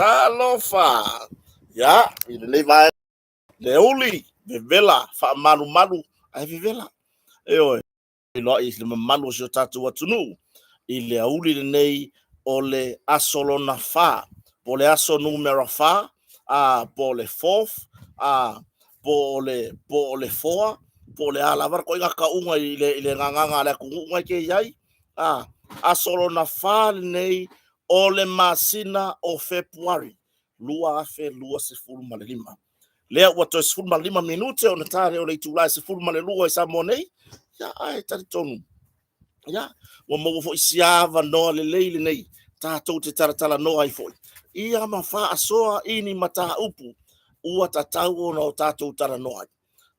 Talofa! Ia, i lenei vaega, le uli, vevela, faamalumalu, ae vevela. Ioe, feiloai i le mamalu o si o tatou atunuu i le auli lenei o le aso lona fa, po o le aso numera fa, a, po o le fourth, a, po o le, po o le foa, po o le a lava le ituaiga tauga i le, i le gagaga a le atunuu na e te i ai, a, aso lona fa lenei o le masina o Fepuari 2025. Lea ua toe 15 minute ona ta lea o le itula e 12 i Samoa nei, ia ae talitonu, ia, ua maua foi si avanoa lelei lenei tatou te talatalanoa ai foi, ia ma faasoa i ni mataupu ua tatau ona o tatou talanoa ai.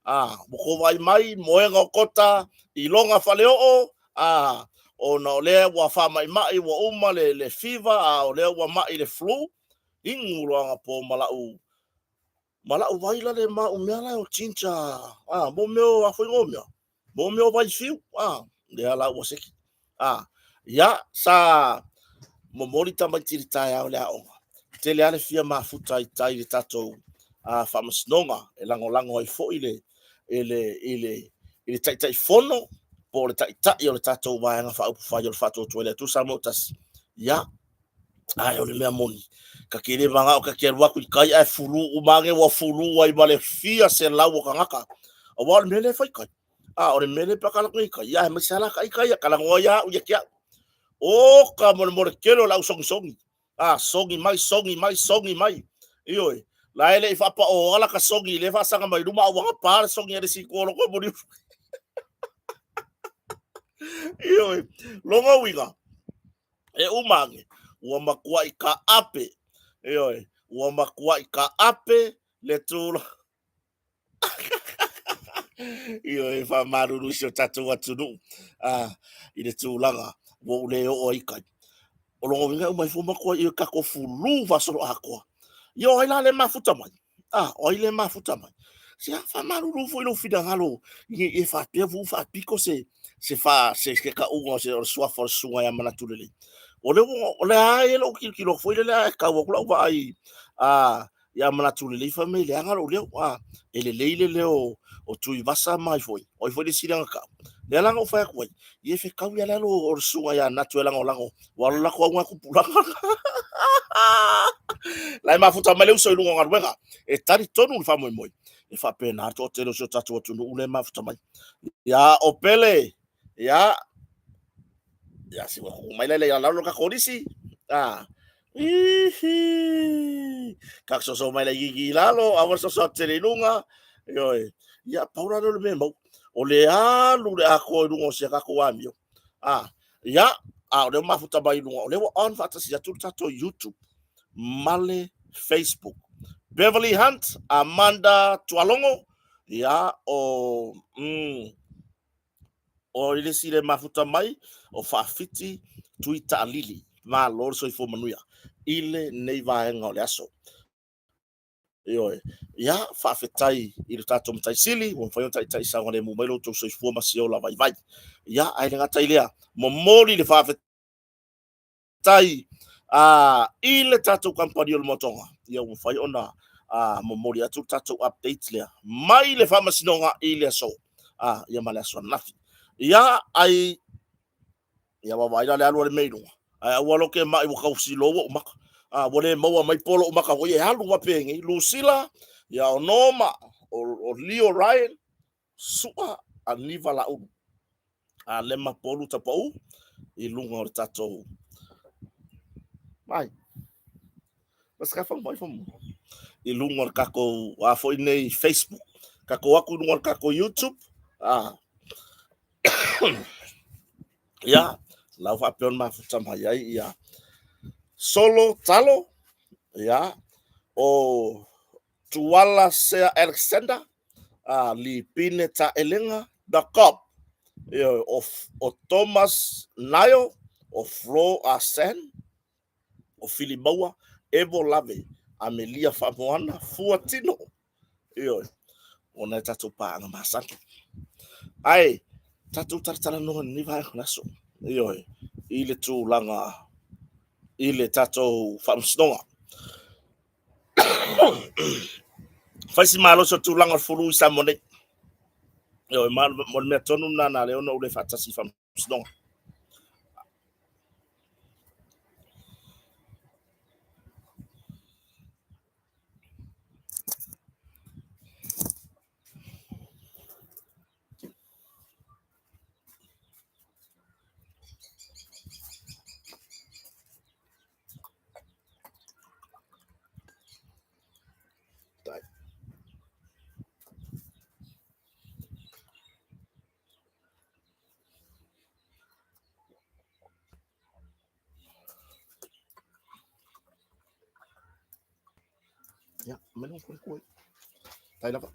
A, ua tou vaai mai, moega o Kota i lona faleoo, a, ona o lea ua faamaimai ua uma le, le fever, a o lea ua mai le flu, inu loa anapo ma lau ma lau vaila le ma au mea la o ginger, a, mo mea o a foi no mea, mo mea o vaifiu, a, lea la ua seki. A, ia, sa momoli tamaiti i le taeao i le aoga. Tele lava le fia mafuta i tai i le tatou faamasinoga e lagolago ai foi le, i le, i le, i le Taitaifono po o le Taitai o le tatou Vaega Faaupufai o le Faatuatua i le Atua Samoa ua Tasi. Ia, ae o le mea moni, ta te le manao ta te alu atu i tai ae fulu uma ane ua fulu ai ma le fia selau o tagata. Aua o le mea lea e fai i tai. A o le mea lea pe a ta alu atu nei i tai, ia aemaise lava la ta ita ia, talanoa ia au ia te au. O ka molemole tele o le au sogisogi. A, sogi mai, sogi mai, sogi mai. Ioe, la e le i faapaoa la ta sogi lea e faasaga mai luma, a ua gapa le sogi a le isi itu o loko e moni. Ioe, lona uiga, e uma ane, ua matuai taape, ioe, ua matuai taape le tulaga. Ioe, faamalulu i si o tatou atunuu i le tulaga ua ou le oo ai i tai. O lona uiga e uma ifo matua i tatou fulu faasoloatoa. Ia o ai la le mafuta mai? A, o ai le mafuta mai? Se a faamalulu foi lou finagalo i e faapea ua faapito se se fa se se tauga o se o le suafa o le susuga ia Manatu Lelei. O le o le a e lou tilotilo foi lele ae tau atu lau vaai a ia Manatu Lelei fai mai leaga lou leo, a e lelei le leo o Tuivasa ma ai foi, o ai foi le isi lea na tau. Lea la na ou fai atu ai, ia e fetau ia le alo o le susuga ia Natu e lagolago, ua alu latou auga tupulaga. La e mafuta mai le uso i luga o galuega, e talitonu le faamoemoe, e faapena le toatele o si o tatou atunuu lea e mafuta mai. Ia o Pele, ia, ia se ua kuku mai lele ia lalo ka kolisi. Ah. Ihi. Ka soso mai le gigi lalo, awa soso atu tele i luga. Ioe. Ia pau la lea o le mea e maua. O le alu le atoa i luga o si a tatou amio. Ah, ia, a o lea ua mafuta mai i luga, o lea ua on faatasi atu le tatou YouTube ma le Facebook. Beverly Hunt, Amanda Tualogo, ia, o, o i le isi le mafuta mai, o Faafiti Tui Taalili. Malo le soifua manuia i lenei vaega o le aso. Ioe. Ia, faafetai i le tatou Matai Sili, ua mafai ona taitai saogalemu mai lo outou soifua ma se ola vaivai. Ia, ae le gata i lea, momoli le faafetai i le tatou kamupani o le Motoga, ia ua mafai ona momoli atu le tatou update lea mai le Faamasinoga i le aso, ia ma le aso ananafi. Ia, ai, ia vaavaai la le alu a le mea i luga, ae aua lo ke mai ua tau silo ou maka. A, ua le maua mai po lou maka foi e alu faapenei. Lucilla, ia o Noma, o Leo Ryan, Sua, Aniva Laulu. A lema polu tapau i luga o le tatou mai. Mas ka fang mai fang i luga o le tatou a foi nei Facebook, tatou aku i luga o le tatou YouTube. A ia, lau faapea ona mafuta mai ai ia Solo Talo, ia, o Tuala Sea Alexander, a Lipine Taelega, The Cop, ia, o, o Thomas Naio, o Flo Asen, o Filimaua, Evo Lave, Amelia Faamoana, Fuatino, Ioe, ona e tatou paaga masani. Ae, tatou talatalanoa i lenei vaega o le aso. Ioe, i le tulaga i le tatou faamasinoga. Fai si malosi o tulaga o le fulu i Samoa nei. Ioe, ma mo le mea tonu lena na ala ai ona ou le faatasi i faamasinoga. Ia, mai lou koe. Tai lava.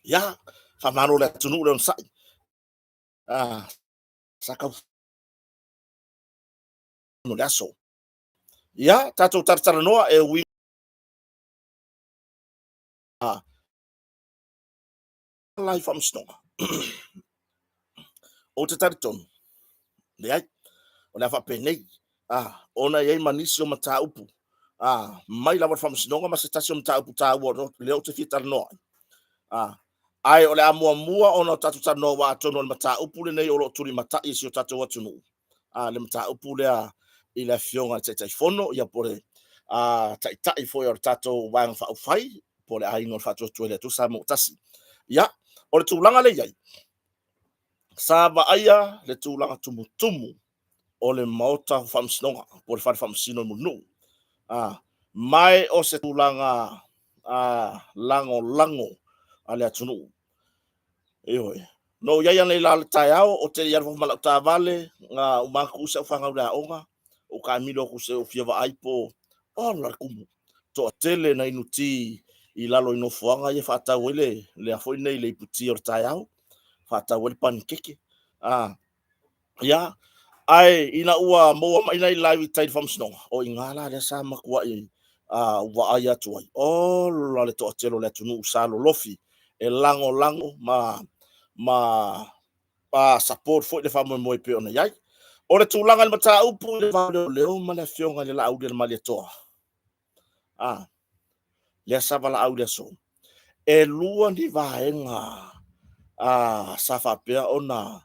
Ia, faamalo le atunuu le onosai. Ah, sa kau no le aso. Ia, tatou talatalanoa e ui la i faamasinoga. Ou te talitonu, leai, o le a faapenei, ona e i ai ma nisi o mataupu, mai lava le faamasinoga ma se tasi o mataupu taua lea ou te fia talanoa ai. Ae o le a muamua ona o tatou talanoa aua atonu o le mataupu lenei o lo o tulimatai e si o tatou atunuu, le mataupu lea i le Afioga i le Taitaifono, ia po o le Taitai foi o le tatou Vaega Faaupufai, po o le Aiga o le Faatuatua i le Atua Samoa ua Tasi. Ia, o le tulaga lea e i ai, sa vaaia le tulaga tumutumu o le Maota o Faamasinoga, po o le Fale Faamasino i Mulinuu, ma o se tulaga lagolago a le atunuu. Ioe. Na ou i ai analeila i le taeao, ou te le i alu i fafo ma lau taavale, na uma atu si au fanau i le aoga, ou taamilo atu se i ou fia vaai po o ola le tumu. Toatele na inu ti i lalo i nofoaga ia e faatau ai le, lea foi nei le iputi o le taeao, faatau ai le panikeke. Ia, ae ina ua maua mai nai live i tai i le faamasinoga, o i ina la lea sa matuai vaai atu ai, ola le toatele o le atunuu sa lolofi e lagolago ma support foi le faamoemoe e pei ona i ai. O le tulaga i le mataupu i le va o leoleo ma le Afioga i le Laaulialemalietoa, lea sa valaau i le aso, e lua ni vaega sa faapea ona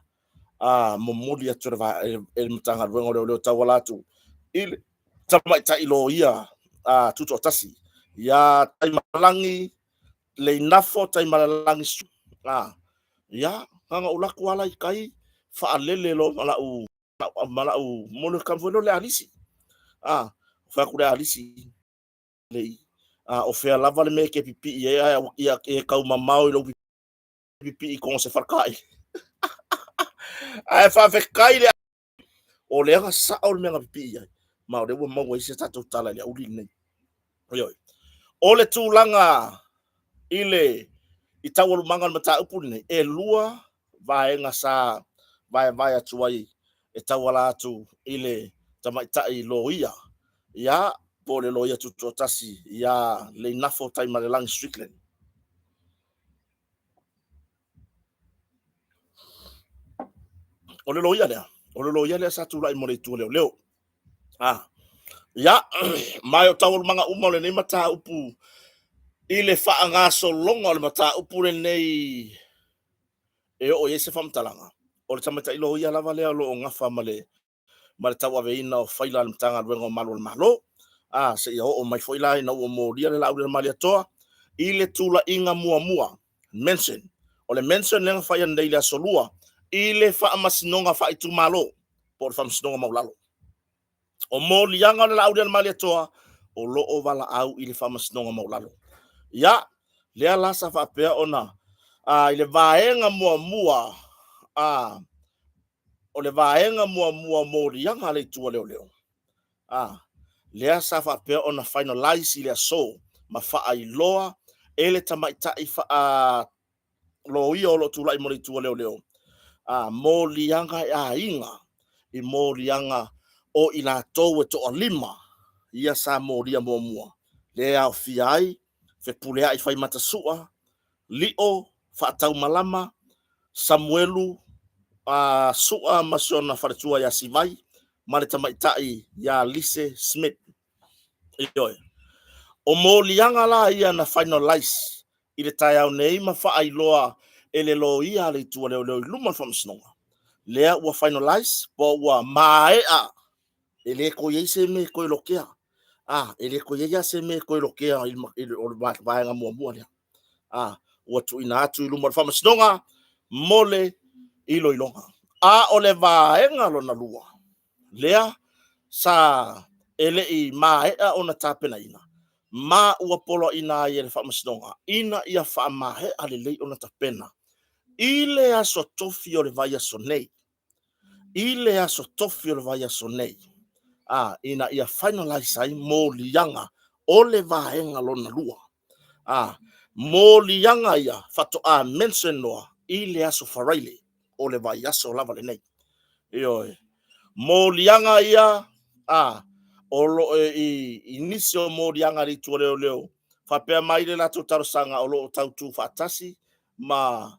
momoli atu e le Matagaluega o Leoleo tauala atu i le tamaitai loia tutoatasi ia Taimalagi Leinafo Taimalelagi. Ia, na ona ou alu atu lava la i tai faalele loa ma lau momoli foi lea o le alisi. Fai atu le alisi, o fea lava le mea e te pipii ai, ae ia e tau mamao i lou pipii i totonu o se faletaili. Ae faafetai le o lea na sao le mea na pipii ai, ma o lea ua maua ai se tatou tala i le auli lenei. Ioe. O le tulaga i le i taualumaga o le mataupu lenei, e lua vaega sa vaevae atu ai e tauala atu i le tamaitai loia, ia, po o le loia tutoatasi ia Leinafo Taimalelagi Strickland. O le loia lea, o le loia lea sa tulai mo le itu o leoleo. Ia, ma o taualumaga uma o lenei mataupu i le faagasologa o le mataupu lenei e oo i ai se faamatalaga, o le tamaitai loia lava lea o lo o gafa ma le ma le tauaveina o faila a le Matagaluega o Malu o le Malo, seia oo mai foi la ina ua molia le Laaulialemalietoa i le tulaiga muamua, mention. O le mention lea na fai ananei i le Aso Lua i le Faamasinoga Faaitumalo po o le Faamasinoga Maualalo. O moliaga o le Laaulialemalietoa o lo o valaau i le Faamasinoga Maualalo. Ia, lea la sa faapea ona i le vaega muamua o le vaega muamua o moliaga a le Itu a Leoleo, lea sa faapea ona finalize i le aso ma faailoa e le tamaitai loia o lo o tulai mo le Itu a Leoleo, moliaga e aiga i moliaga o i latou e toalima ia sa molia muamua, lea e aofia ai Fepuleai Faimata Sua, Lio Faataumalama, Samuelu. a Su'a ma si ona faletua ia Sivai ma le tamaitai ia Lise Smith. Ioe. O moliaga la ia na finalize i le taeao nei ma faailoa e le loia a le Itu a Leoleo i luma o le Faamasinoga, lea ua finalize po ua maea, e le toe i ai se mea e toe lokea. A, e le toe i ai lava se mea e toe lokea i le vaega muamua lea. A, ua tuuina atu i luma o le Faamasinoga mo le iloiloga. A o le vaega lona lua, lea sa e le i maea ona tapenaina, ma ua poloaiina ai e le Faamasinoga ina ia faamaea lelei ona tapena i le aso tofi o le vaiaso nei, i le aso tofi o le vaiaso nei, a, ina ia finalize ai moliaga o le vaega lona lua. A, moliaga ia faatoa mention loa i le aso Faraile o le vaiaso lava lenei. Ioe. Moliaga ia, a, o lo i nisi o moliaga a le Itu a Leoleo, faapea mai le latou talosaga o lo o tautu faatasi ma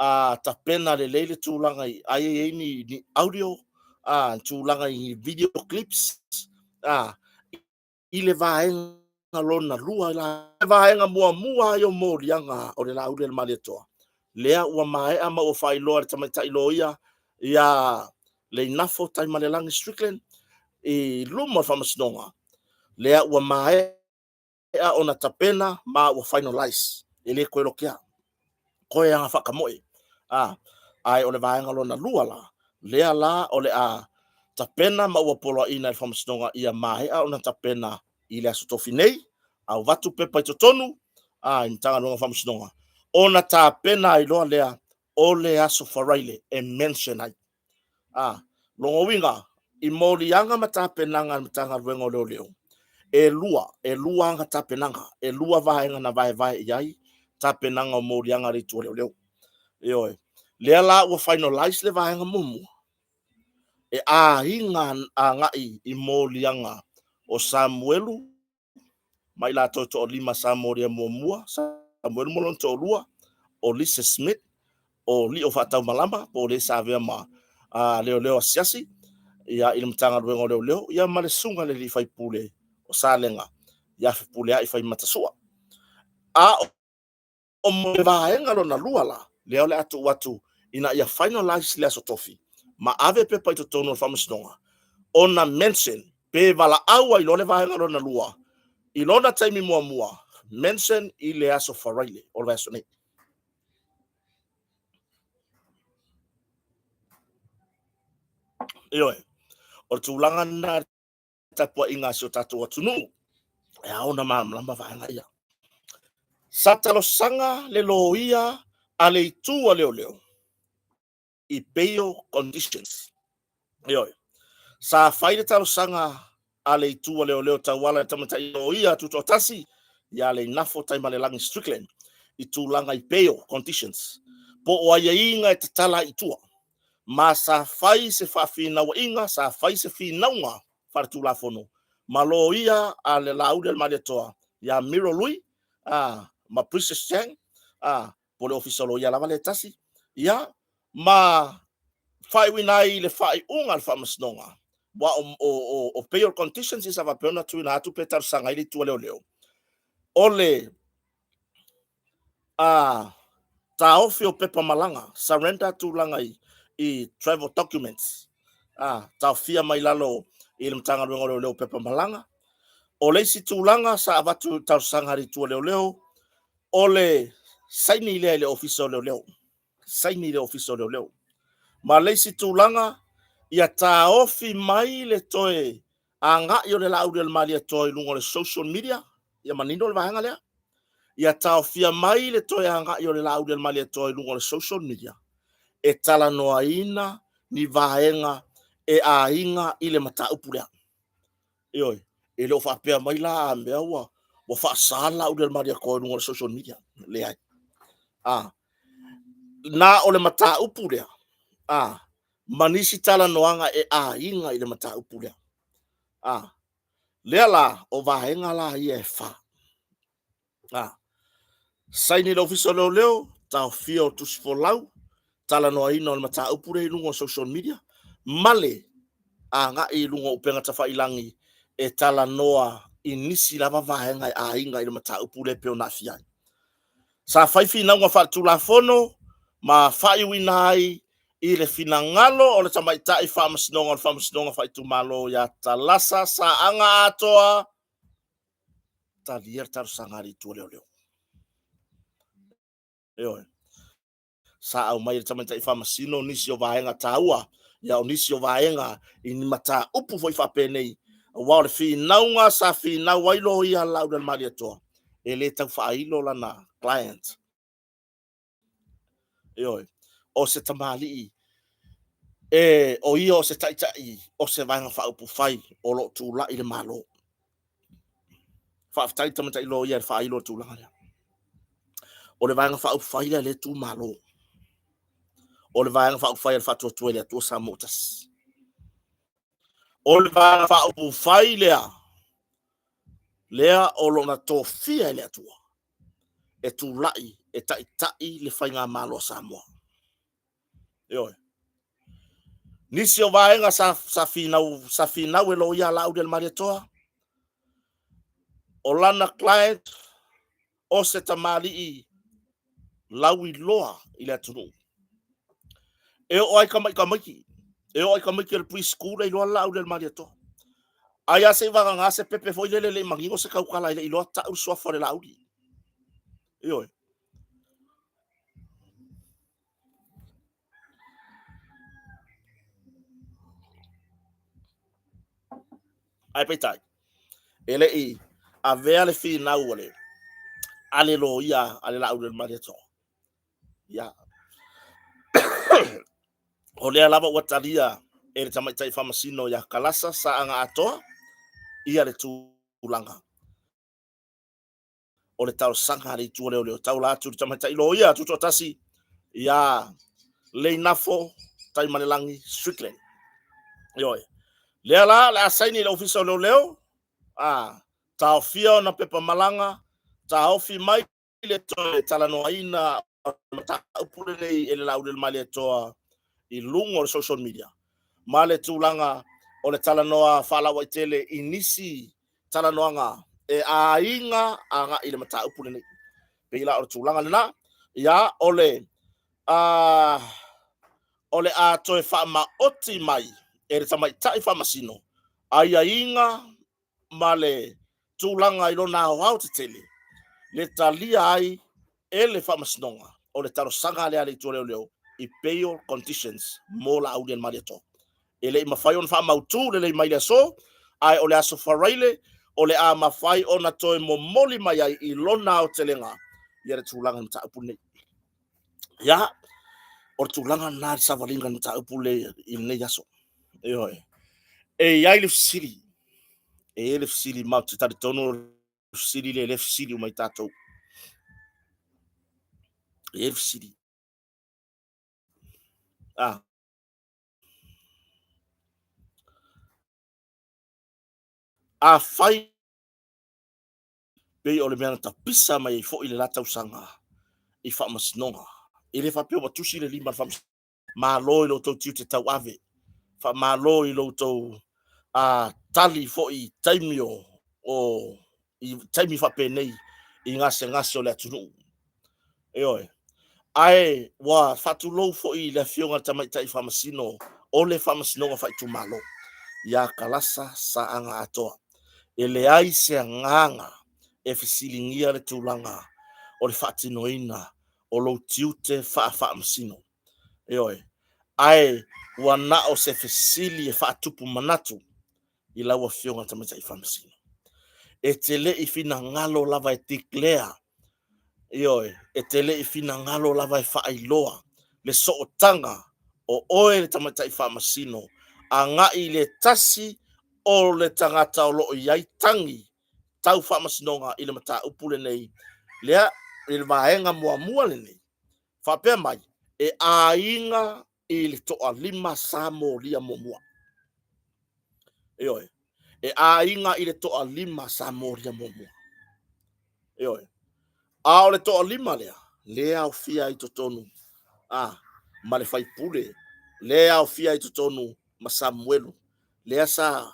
a tapena lelei le tulaga i ai e i ai ni audio, a, tulaga i video clips, a, i le vaega lona lua la. Vaega muamua ai o moliaga o le Laauli a le Malietoa, lea ua maea ma ua faailoa e le tamaitai loia ia Leinafo Taimalelagi Strickland i luma o le Faamasinoga, lea ua maea ona tapena ma ua finalize, e le toe lokea, toe aga faatamoe. A, ae o le vaega lona lua la, lea la o le a tapena ma ua poloaiina e le Faamasinoga ia maea ona tapena i le aso Tofi nei, avatu pepa i totonu a i Matagaluega o Faamasinoga, ona tapena ai loa lea o le aso Faraile e mention ai. A, lona uiga, i moliaga ma tapenaga a le Matagaluega o Leoleo, e lua, e lua ana tapenaga, e lua vaega na vaevae i ai tapenaga o moliaga a le Itu a Leoleo. Ioe. Lea la ua finalize le vaega muamua, e aiga agai i moliaga o Samuelu ma i latou e toalima sa molia muamua, Samuelu ma lona toalua, o Lisa Smith, o Lio Faataumalama, po o le sa avea ma leoleo asiasi ia, i le Matagaluega o Leoleo, ia ma le susuga i le alii faipule o Salega, ia Fepuleai Faimatasua. A o le vaega lona lua la, lea o le a tuu atu ina ia finalize le aso Tofi ma ave pepa i totonu o le Faamasinoga, ona mention pe valaau ai loa le vaega lona lua i lona taimi muamua, mention i le aso Faraile o le vaiaso nei. Ioe, o le tulaga lena tapuaiga a si o tatou atunuu, e ao ona malamalama vaega ia. Sa talosaga le loia a le Itu a Leoleo i bail conditions. Ioe. Sa fai le talosaga a le Itu a Leoleo tauala i le tamaitai loia tutoatasi ia Leinafo Taimalelagi Strickland i tulaga i bail conditions, po o aiaiga e tatala ai i tua. Ma sa fai se faafinauaiga, sa fai se finauga faaletulafono ma loia a le Laauli a le Malietoa ia Miro Lui ma Precious Chang, po o le Ofisa o Loia lava lea e tasi, ia, ma faaiuina ai i le faaiuga a le Faamasinoga, aua o bail conditions ia sa faapea ona tuuina atu pe talosaga ai le Itu a Leoleo, o le taofi o pepa malaga, surrender tulaga i travel documents, taofia mai lalo i le Matagaluega o Leoleo pepa malaga. O le isi tulaga sa avatu talosaga a le Itu a Leoleo, o le saini lea i le Ofisa o Leoleo, saini i le Ofisa o Leoleo. Ma le isi tulaga, ia taofi mai le toe agai o le Laauli a le Malietoa i luga o le social media, ia manino le vaega lea. Ia taofia mai le toe agai o le Laauli a le Malietoa i luga o le social media e talanoaina ni vaega e aiga i le mataupu lea. Ioe, e le o faapea mai la a mea ua faasa le Laauli a le Malietoa i luga o le social media. Leai. A, na o le mataupu lea, a, ma nisi talanoaga e aiga i le mataupu lea. A, lea la, o vaega la ia e fa. A, saini le Ofisa o Leoleo, taofia o tusi folau, talanoaina o le mataupu lea i luga o social media ma le agai i luga o upega tafailangi e talanoa i nisi lava vaega e aiga i le mataupu lea e pei ona aafia ai. Sa fai finauga faaletulafono ma faaiuina ai i le finagalo o le tamaitai faamasinoga o le Faamasinoga Faaitumalo ia Talasa Saaga Atoa, talia le talosaga a le Itu o Leoleo. Ioe. Sa aumai e le tamaitai faamasino nisi o vaega taua, ia o nisi o vaega i ni mataupu foi faapenei, aua o le finauga sa finau ai loia Laaulialemalietoa, e le tau faailo lana client. Ioe. O se tamalii e o ia o se taitai o se Vaega Faaupufai o lo o tulai i le Malo. Faafetai i le tamaitai loia i le faailo o le tulaga lea. O le Vaega Faaupufai lea lea e tu malo. O le Vaega Faaupufai a le Faatuatua i le Atua Samoa ua Tasi. O le Vaega Faaupufai lea lea o lo o na tofia e le Atua e tulai e taitai le faigamalo a Samoa. Ioe. Nisi o vaega sa finau e loia Laaulialemalietoa, o lana client o se tamalii lauiloa i le atunuu. E oo ai tamaiti, e oo ai tamaiti o le pre-school e iloa Laaulialemalietoa. Ai lava se i vagana se pepe foi lele e le i manino se tautala e le i iloa tau le suafa o le Laauli. Ioe. Ae peitai, e le i avea le finau a le loia a le Laaulialemalietoa. Ia. O lea lava ua talia e le tamaitai faamasino ia Kalasa Saaga Atoa ia le tulaga o le talosaga a le Itu o Leoleo. Taula atu i le tamaitai loia tutoatasi ia Leinafo Taimalelagi Strickland. Ioe. Lea la o le a saini i le Ofisa o Leoleo, a taofia ona pepa malaga, taofi mai le toe talanoaina o le mataupu lenei e le Laaulialemalietoa i luga o le social media, ma le tulaga o le talanoa faalauaitele i nisi talanoaga e aiga agai i le mataupu lenei. Pei la o le tulaga lena, ia o le a toe faamaoti mai e le tamaitai faamasino aiaiga ma le tulaga i lona aoaotetele le talia ai e le Faamasinoga o le talosaga lea a le Itu o Leoleo i bail conditions mo Laaulialemalietoa. E le i mafai ona faamautu lelei mai le aso, ae o le aso Faraile o le a mafai ona toe momoli mai ai i lona aotelega ia le tulaga i le mataupu lenei. Ia, o le tulaga lena i le savaliga i le mataupu lea i lenei aso. Ioe. E i ai le fesili, e i ai le fesili ma ou te talitonu o le fesili lea, lea e fesili uma i tatou. E i ai le fesili. Ah. Afai pei o le mea na tapisa mai ai foi le la tausaga i faamasinoga, e le faapea ua tusi le lima o le faamasinoga. Malo i lo outou tiute tauave, faamalo i lo outou tali foi i taimi o i taimi faapenei i gasegase o le atunuu. Ioe. Ae ua faatulou foi i le Afioga i le Tamaitai Faamasino o le Faamasinoga Faaitumalo ia Kalasa Saaga Atoa. E leai se agaga e fesiligia le tulaga o le faatinoina o lou tiute faafaamasino. Ioe. Ae ua na o se fesili e faatupu manatu i lau Afioga i le Tamaitai Faamasino. E te le i finagalo lava e declare, ioe, e te le i finagalo lava e faailoa le sootaga o oe le Tamaitai Faamasino agai i le tasi o le tagata o lo o i ai tagi tau faamasinoga i le mataupu lenei, lea i le vaega muamua lenei, faapea mai, e aiga i le toalima sa molia muamua. Ioe, e aiga i le toalima sa molia muamua. Ioe, a o le toalima lea, lea aofia ai totonu. ma le faipule lea e aofia i totonu ma Samuelu, lea sa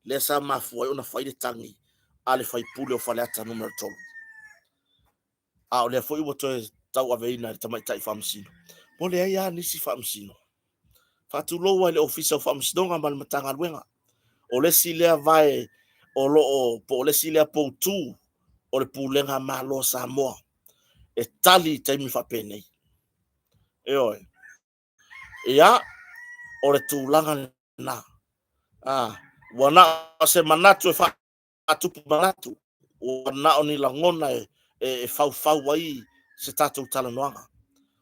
lea sa mafua ai ona fai le tagi a le faipule o Faleata Nu.3. A o lea foi ua toe tauaveina e le tamaitai faamasino. Ua leai lava nisi faamasino. Faatulou ai le Ofisa o Faamasinoga ma le Matagaluega. O le isi lea vae o lo o, po o le isi lea poutu o le Pulega a Malo a Samoa e tali i taimi faapenei. Ioe. Ia, o le tulaga lena. Ah, ua na o se manatu e faatupu manatu, ua na o ni lagona e, e, e faufau ai se tatou talanoaga.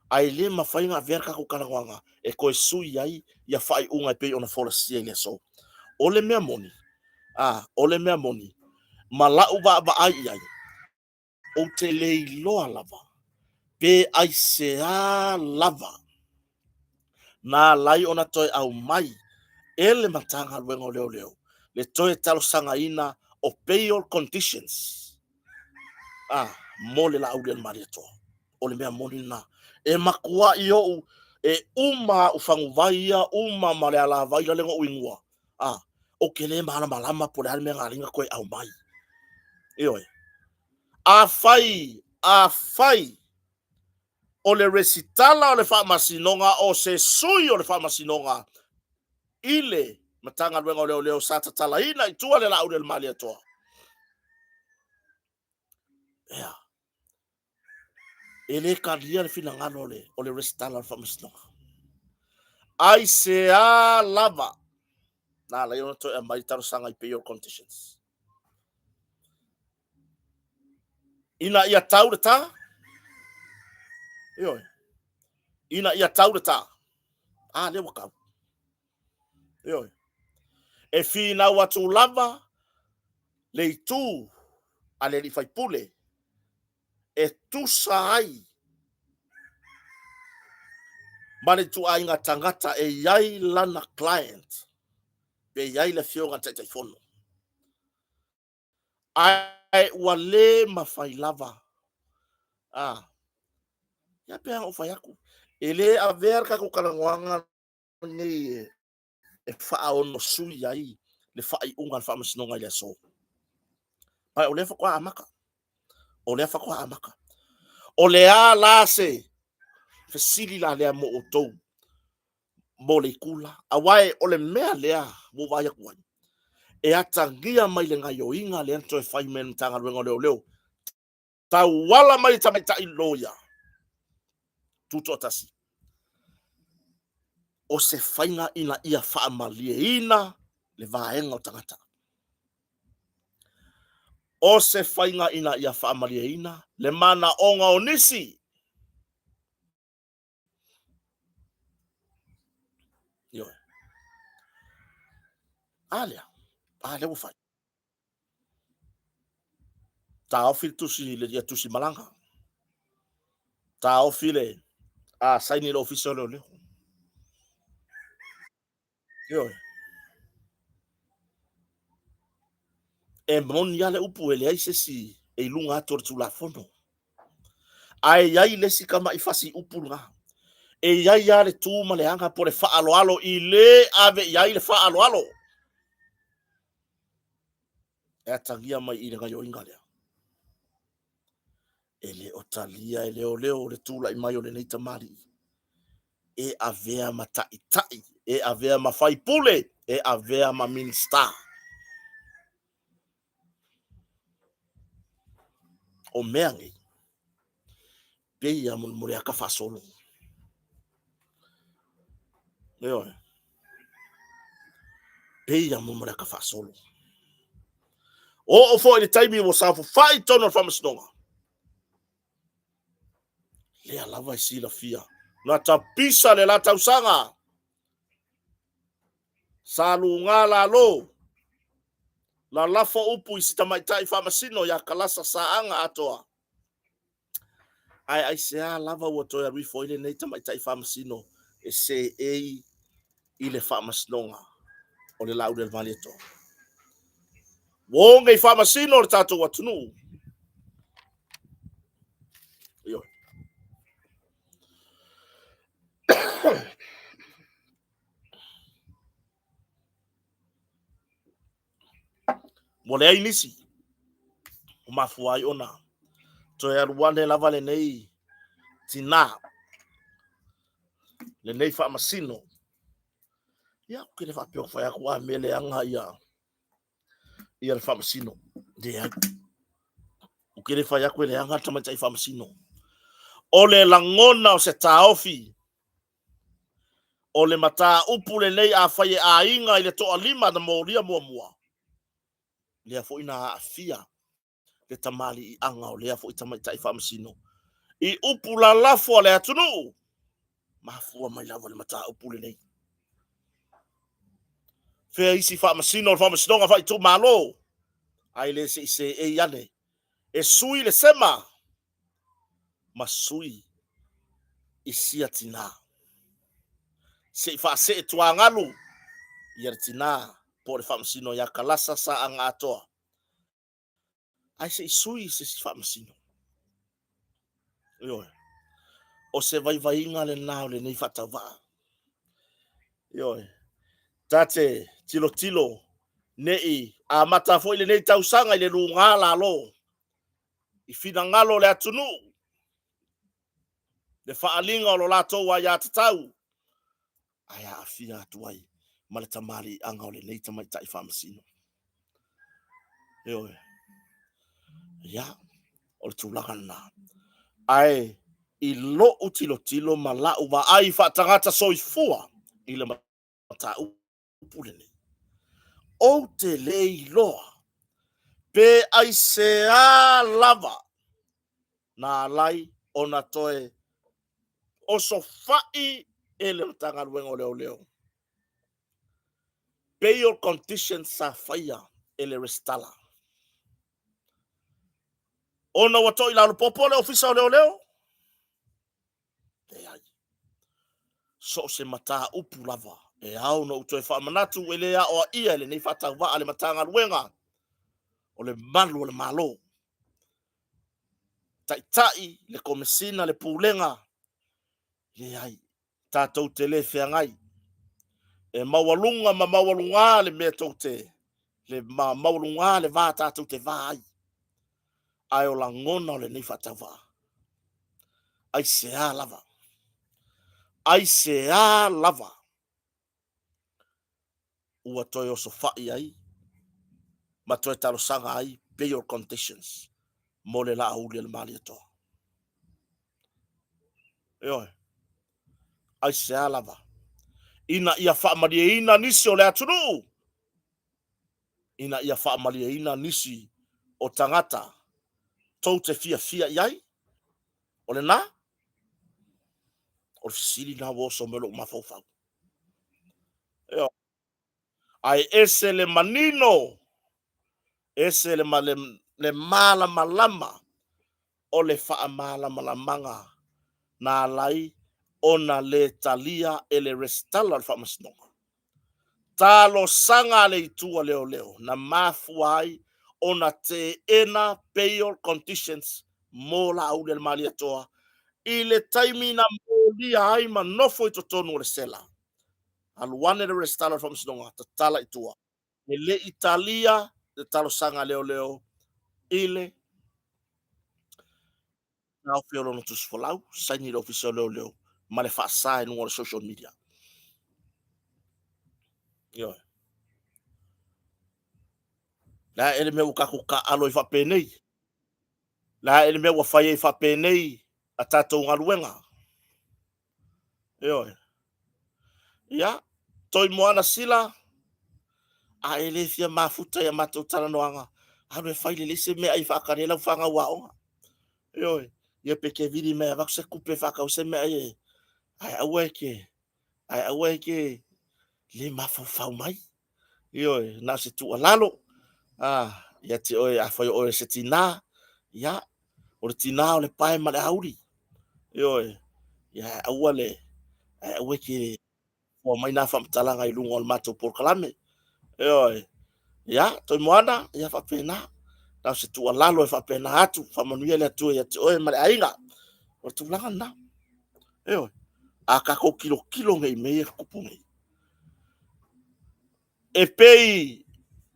Ae le mafai ona avea le tatou talanoaga e toe sui ai ia faaiuga e pei ona folasia i le aso. O le mea moni, a, o le mea moni, ma lau vaavaai i ai, ou te le iloa lava pe aisea lava na ala ai ona toe aumai e le Matagaluega o Leoleo le toe talosagaina o bail conditions a mo le Laaulialemalietoa. O le mea moni lena. E matuai ou e uma au faguvai ia, uma ma le alavai la lea na ou inua, a ou te le malamalama po o le a le mea na ala ai ona toe aumai. Ioe. Afai, afai o le resitala o le Faamasinoga o se sui o le Faamasinoga i le Matagaluega o Leoleo sa tatalaina i tua le Laaulialemalietoa, ea, e le talia le finagalo o le, o le resitala o le Faamasinoga. Aisea lava na ala ai ona toe aumai talosaga i bail conditions? Ina ia tau le tā? Ioe. Ina ia tau le tā. A, lea ua tau. Ioe. E finau atu lava le itu a le alii faipule e tusa ai ma le ituaiga tagata e i ai lana client, pe i ai le afioga i le Taitaifono. Ae ua le mafai lava. A, ia pei ona ou fai atu, e le avea le tatou talanoaga lenei e faaonosui ai le faaiuga a le Faamasinoga i le aso. Ma o lea faatoa amata. O lea faatoa amata. O le a la se fesili la lea mo outou mo le itu la? Aua o le mea lea ua ou vaai atu ai, e atagia mai le gaioiga lea na toe fai mai e le Matagaluega o Leoleo, tauala mai i tamaitai loia tutoatasi, o se faiga ina ia faamalieina le vaega o tagata. O se faiga ina ia faamalieina le manaoga o nisi. Ioe. A lea, a lea ua fai. Taofi le tusi, le ia tusi malaga. Taofi le a saini le ofisa o leoleo. Ioe. E moni lava le upu e leai se isi e i luga atu o le Tulafono. Ae i ai le isi tamai fasi upu lena. E i ai lava le tu ma le aga po o le faaaloalo i le ave i ai le faaaloalo. E atagia mai i le gaioiga lea. E le o talia e leoleo le tulai mai o lenei tamalii e avea ma taitai, e avea ma faipule, e avea ma Minisita. O mea nei, pei a molemole aka faasolo. Ioe. Pei a molemole aka faasolo. Oo foi i le taimi ua saofafai i totonu o le faamasinoga. Lea lava e silafia. Na tapisa le la tausaga. Sa luga lalo. Lalafo upu i si tamaitai faamasino ia Kalasa Saaga Atoa. Ae aisea lava ua toe alu ifo ai lenei tamaitai faamasino e seei i le faamasinoga o le Laaulialemalietoa? Ua o nei faamasino o le tatou atunuu. Ioe. Ua leai nisi o mafua ai ona toe alu ane lava lenei tinā, lenei faamasino. Ia, ou te le faapea ua fai atu a mea leaga ia ia le faamasino. Leai. Ou te le fai atu e leaga le tamaitai faamasino. O le lagona o se taofi O le mataupu lenei afai e aiga i le toalima na molia muamua, lea foi na aafia le tamaliiaga o lea foi tamaitai faamasino i upu lalafo a le atunuu, mafua mai lava le mataupu lenei. Fea isi faamasino o le faamasinoga faaitumalo, ae le se i seei ane e sui le sema ma sui i sia tinā. Se i faasee tuagalu ia le tinā po o le faamasino ia Kalasa Saaga Atoa, ae se i sui i se isi faamasino. Ioe. O se vaivaiga lena o lenei faatauvaa. Ioe. Ta te tilotilo ne i amata foi lenei tausaga i le luga lalo i finagalo o le atunuu, le faaaliga o lo latou aiatatau, ae aafia atu ai ma le tamaliiaga o lenei tamaitai faamasino. Ioe. Ia, o le tulaga lena. Ae i lou tilotilo ma lau vaai faatagata soifua i le mataupu, upu lenei, Ou te le iloa pe aisea lava na ala ai ona toe osofai e le Matagaluega o Leoleo bail conditions sa faia e le resitala. Ona ua toilalopopo le Ofisa o Leoleo? Leai. So o se mataupu lava e ao ona ou toe faamanatu e le aoaia e lenei faatauvaa a le Matagaluega o le Malu o le Malo, Taitai, le Komesina, le Pulega, leai, tatou te le feagai. E maualuga ma maualuga le mea tou te, le maualuga le va tatou te va ai. Ae o lagona o lenei faatauvaa, aisea lava? Aisea lava ua toe osofai ai ma toe talosaga ai bail conditions mo le Laauli a le Malietoa? Ioe. Aisea lava? Ina ia faamalieina nisi o le atunuu, ina ia faamalieina nisi o tagata tou te fiafia i ai? O lena? O le fesili lena ua oso mai lou mafaufau. Ioe. Ae ese le manino, ese le, le, le malamalama o le faamalamalamaga na ala ai ona le talia e le resitala o le faamasinoga. Talosaga a le itu a leoleo na mafua ai ona teena bail conditions mo Laauli a le Malietoa i le taimi na molia ai ma nofo i totonu o le sela. Alu ane le resitala o le faamasinoga, tatala i tua. E le i talia le talosaga a leoleo i le taofi o lona tusi folau, saini i le Ofisa o Leoleo ma le faasa i luga o le social media. Ioe. Le a ea le mea ua tatou taaalo ai faapenei? Le a ea le mea ua fai ai faapenei a tatou galuega? Ioe. Ia, Toimoana Sila, a e le fia mafuta i a matou talanoaga, alu e fai lelei se meaai e faatali ai lau fanau aoga. Ioe, ia pe te vili mai e avatu se tupe e faatau se meaai e, ae aua e te, ae aua e te le mafaufau mai. Ioe, na o se tuualalo, a, ia te oe, afai o oe o se tinā, ia, o le tinā o le pae ma le auli. Ioe, ia ae aua le, ae aua e te fua mai nā faamatalaga i luga o le matou polokalame. Ioe, ia, Toimoana, ia faapena. Na o se tuualalo e faapena atu, faamanuia le Atua ia te oe ma le aiga. O le tulaga lena. Ioe. A tatou tilotilo nei i mea ia e tutupu nei. E pei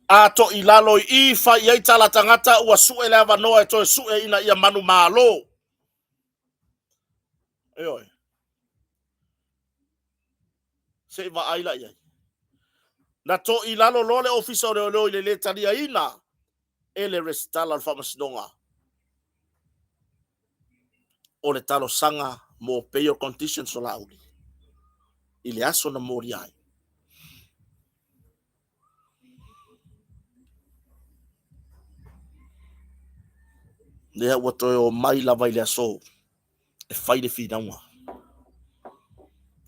a toilalo i i fai i ai tala tagata ua sue le avanoa e toe sue ina ia manumalo. Ioe. Se i vaai la i ai. Na toilalo loa le Ofisa o Leoleo i le lē taliaina e le Resitala o le Faamasinoga o le talosaga mo bail conditions o Laauli i le aso na molia ai. Lea ua toe o mai lava i le aso e fai le finauga.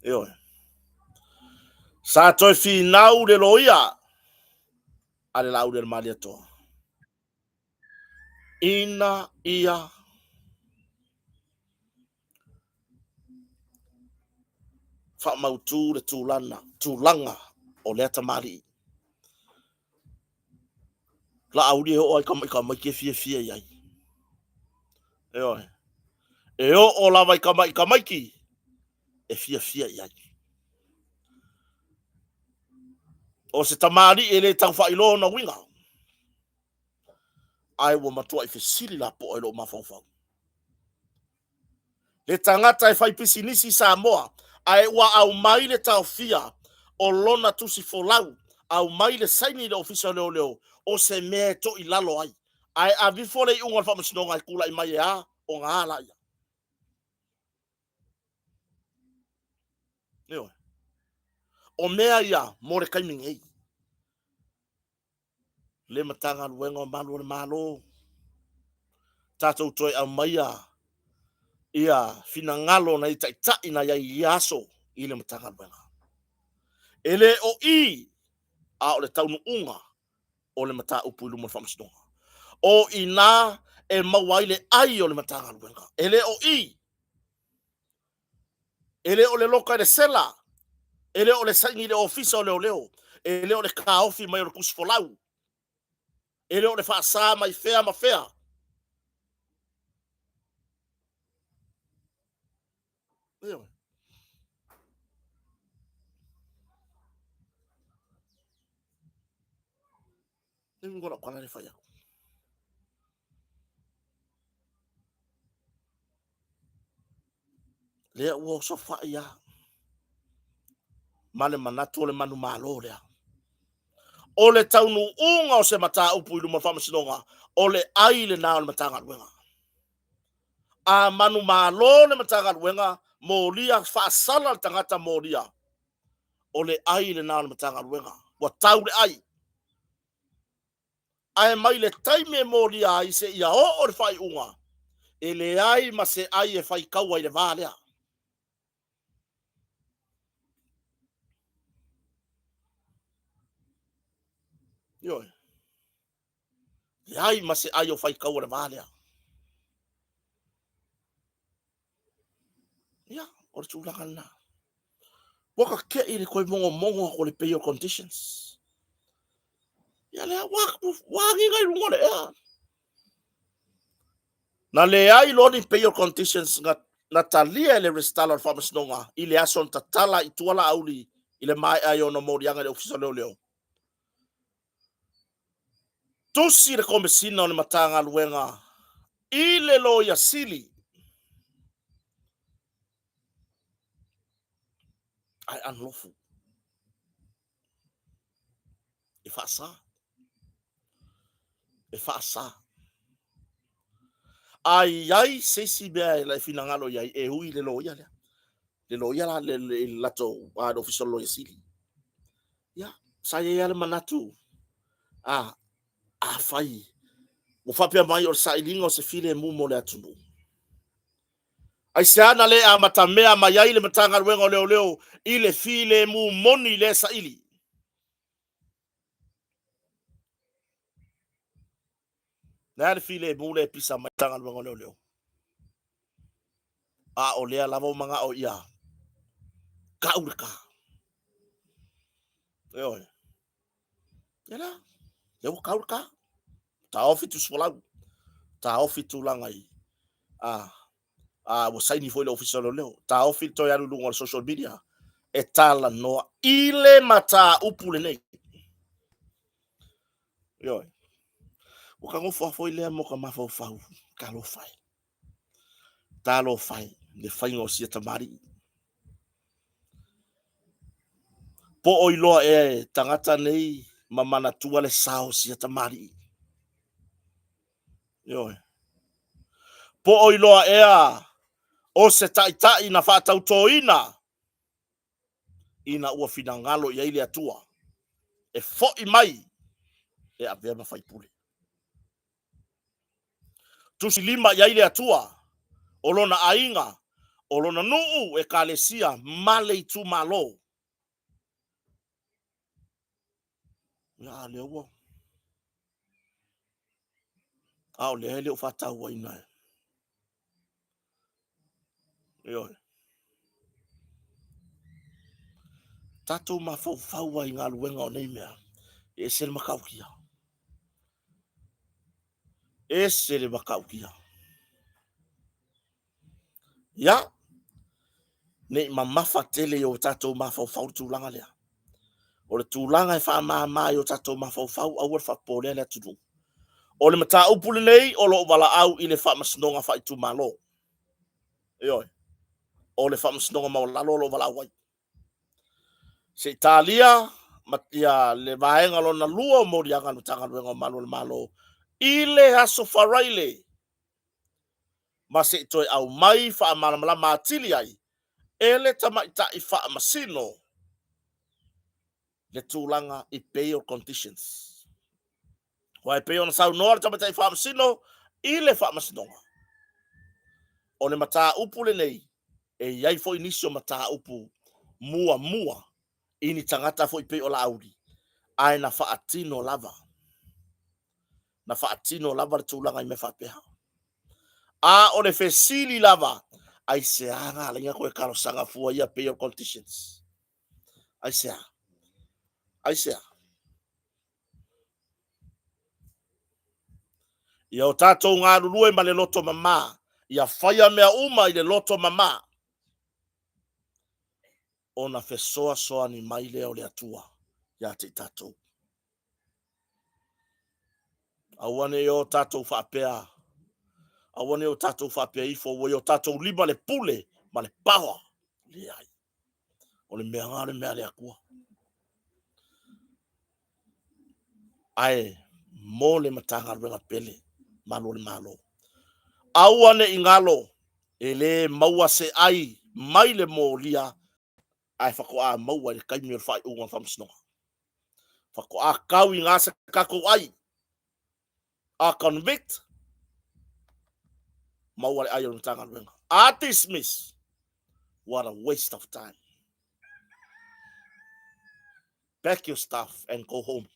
Ioe. Sa toe finau le loia a le Laauli a le Malietoa ina ia faamautu le tulaga, tulaga o lea tamalii. Laauli e oo ai i tamaiti e fiafia i ai. Ioe. E oo lava i tamaiti tamaiti e fiafia i ai. O se tamalii e le tau faailoa ona uiga, ae ua matuai fesili lapoa i lou mafaufau. Le tagata e fai pisinisi i Samoa, ae ua aumai le taofia o lona tusi folau, aumai le saini i le Ofisa o Leoleo, o se mea e toilalo ai. Ae aveifo le iuga o le faamasinoga e tulai mai e a ona a laia. Ioe. O mea ia mo le taimi nei. Le Matagaluega o Malu o le Malo, tatou toe aumaia ia finagalo o nai taitai na i ai i ia aso i le Matagaluega. E le o i, a o le taunuuga o le mataupu i luma o le Faamasinoga. O i ina e maua ai le ai o le Matagaluega. E le o i, E le o le loka i le sela, e le o le saini i le ofisa o leoleo, e le o le taofi mai o le tusi folau, e le o le faasa mai fea ma fea. Ioe. Le uiga o lau tala lea e fai atu. Lea ua osofai lava ma le manatu o le manumalo lea. O le taunuuga o se mataupu i luma o le faamasinoga, o le ai lena o le Matagaluega. A manumalo le Matagaluega, molia faasala le tagata molia, o le ai lena o le Matagaluega. Ua tau le ai. Ae mai le taimi e molia ai seia oo le faaiuga, e leai ma se ai e faitaua i le va lea. Ioe. Leai ma se ai o faitaua i le va lea. Ia, o le tulaga lena. Ua tate'i le toe mogomogo atu o le bail conditions. Ia lea ua, ua agiga i luga o le ea. Na leai loa ni bail conditions na, na talia e le Resitala o le Faamasinoga i le aso na tatala i tua Laauli i le maea ai o ona moliaga i le Ofisa o Leoleo. Tusi le Komesina o le Matagaluega i le Loia Sili ae unlawful. E faasa. E faasa. A i ai se isi mea e lai finagalo i ai, e ui le loia lea. Le loia la, le, le, le latou, a, le ofisa o le loia sili. Ia, sa i ai lava le manatu, a, afai, ua faapea mai o le sailiga o se filemu mo le atunuu. Aisea na le amatamea mai ai le Matagaluega o Leoleo i le filemu moni lea e saili? Le a le filemu lea e pisa mai Matagaluega o Leoleo? A o lea lava ua manao ia kau le ka. Ioe. Ia lea, lea ua kau le ka. Taofi tusi folau. Taofi tulaga i a A ua saini foi le Ofisa o Leoleo, taofi le toe alu i luga o le social media e talanoa i le mataupu lenei. Ioe. Ua ka nofo foi lea mo ka mafaufau, talofa e. Talofa e, le faiga o sia tamalii. Po o iloa ea e tagata nei ma manatua le sao o sia tamalii. Ioe. Po o iloa ea o se taitai na faatautoina ina ua finagalo i ai le Atua e fo'i mai e avea ma faipule. Tusilima i ai le Atua o lona aiga, o lona nuu, ekalesia ma le itumalo. Ia, a lea ua a o lea e le o faatauaina e. Ioe. Tatou mafaufau ai i galuega o nei mea, e ese le matautia. Ese le matautia. Ia, ne i mamafa tele i o tatou mafaufau le tulaga lea. O le tulaga e faamama i o tatou mafaufau, aua le faapolea le atunuu. O le mataupu lenei o lo o valaau i le faamasinoga faaitumalo. Ioe. O le faamasinoga maualalo o lo o valaau ai. Se i talia ma, ia, le vaega lona lua o moliaga a le Matagaluega o Malu o le Malo i le aso Faraile ma se i toe aumai faamalamalama atili ai e le tamaitai faamasino le tulaga i bail conditions. Aua e pei ona saunoa le tamaitai faamasino i le faamasinoga, o le mataupu lenei e i ai foi nisi o mataupu muamua i ni tagata foi pei o Laauli, ae na faatino lava. Na faatino lava le tulaga i mea faapea. A o le fesili lava, aisea na ala ai ona toe talosaga fua ia bail conditions? Aisea? Aisea? Ia o tatou galulue ma le loto mama, ia faia mea uma i le loto mama, ona fesoasoani mai lea o le Atua ia te i tatou. Aua ne i o tatou faapea, aua ne i o tatou faapea ifo, ua i o tatou lima le pule ma le power. Leai. O le mea lena o le mea a le Atua. Ae mo le Matagaluega pele, Malu o le Malo. Aua ne i galo, e le maua se ai mai le molia ae faatoa maua i le taimi o le faaiuga o le faamasinoga. Faatoa tau i ina se tatou ai. A convict, maua le ai o le Matagaluega. A dismiss, what a waste of time. Pack your stuff and go home.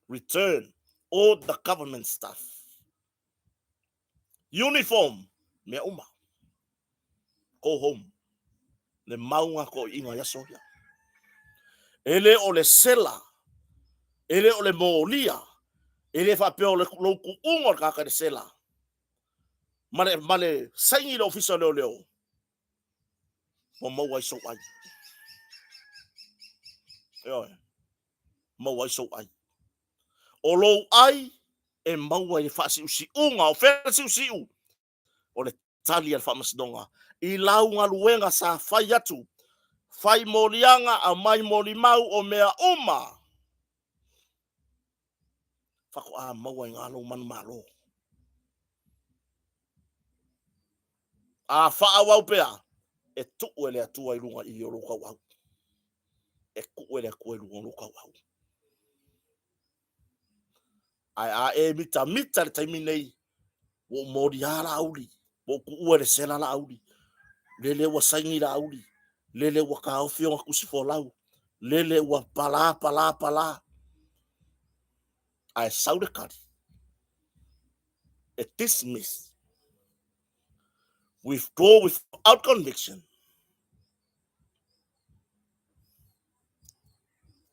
Return all the government stuff. Uniform, mea uma. Go home. Le mau ngā toʻiʻiga i aso ia. E le o le sela, e le o le molia, e le faapea o le lou tuuga o le tagata i le sela, ma le, ma le saini i le ofisa o leoleo, ua maua ai sou ai. Ioe, maua ai sou ai. O lou ai e maua i le faasiusiuga, o fea le siusiu? O le tali a le faamasinoga i lau galuega sa fai atu, fai moliaga, aumai molimau o mea uma, faatoa maua i gā lou manumalo. A faaauau pea, e tuu e le Atua i luga i o lou tauau. E tuu e le Atua i luga o lou tauau. Ae a e mitamita i le taimi nei, ua ou moliā Laauli, ua ou tuua i le sela Laauli, lele ua saini Laauli, lele ua taofi ona tusi folau, lele ua palā, palā, palā. Ae sau le tali, e dismiss, withdraw without conviction.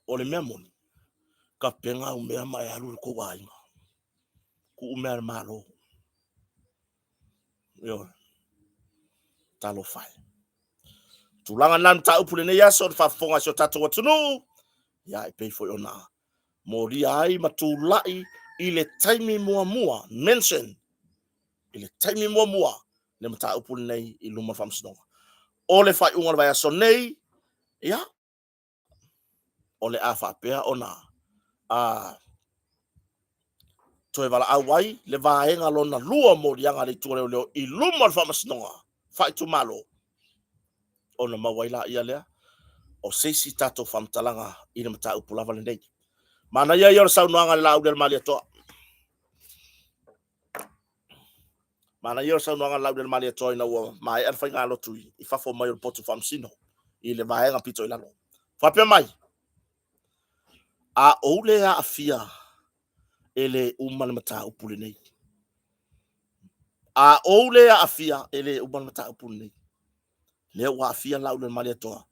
O le mea moni, kapena au mea ma e alu i le tou aiga. Tuu mea a le Malo. Ioe. Talofa e. Tulaga na mataupu lenei aso o le faafofoga a si o tatou atunuu, ia e pei foi ona molia ai ma tulai i le taimi muamua, mention, i le taimi muamua le mataupu lenei i luma o le Faamasinoga. O le faaiuga o le vaiaso nei, ia, o le a faapea ona a toe valaau ai le vaega lona lua o moliaga a le Itu o Leoleo i luma o le Faamasinoga Faaitumalo, ona maua ai laia lea o se isi tatou faamatalaga i le mataupu lava lenei. Manaia ia o le saunoaga a le Laauli a le Malietoa. Manaia o le saunoaga a le Laauli a le Malietoa ina ua maea le faigalotu i fafo mai o le potu faamasino i le vaega pito i lalo. Faapea mai, a ou le aafia e le uma le mataupu lenei. A ou le aafia e le uma le mataupu lenei. Lea ua aafia Laauli a le Malietoa.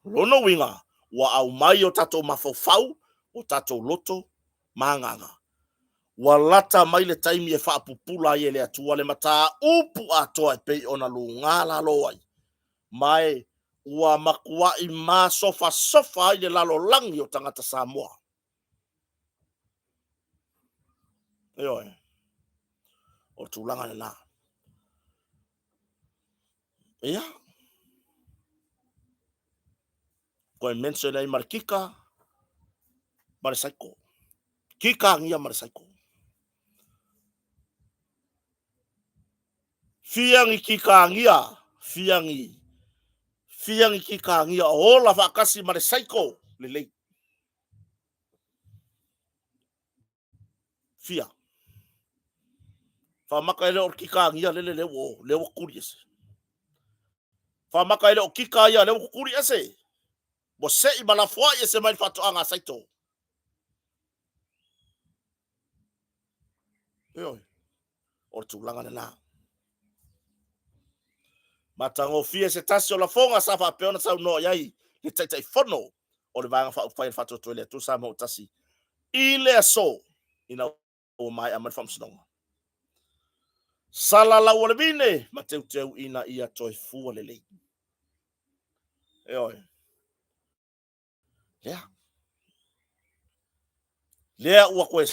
O lona uiga, ua aumai o tatou mafaufau, o tatou loto ma agaga. Ua lata mai le taimi e faapupula ai e le Atua le mataupu atoa e pei ona luga lalo ai, ma e ua matuai masofasofa ai le lalolagi o tagata Samoa. Ioe, o le tulaga lena. Ia, koe mention ai ma le kika ma le saiko. Kika agia ma le saiko. Fia ni kika agia, fia ni, fia ni kika agia o ola faatasi ma le saiko lelei. Fia. Faamaka e le o kika agia lele le ua, le ua kuli ese. Faamaka e le o kika ia le ua kuli ese. Ua se'i ma lafoai ese mai le faatoaga a Saito. Ioe, o le tulaga lena. Matagofie se tasi o lafoga sa faapea ona saunoa i ai le Taitaifono o le Vaega Faaupufai a le Faatuatua i le Atua Samoa ua Tasi i le aso ina ua maea mai le faamasinoga. Sala lau o le vine ma teuteu ina ia toe fua lelei. Ioe. Lea. Lea ua toe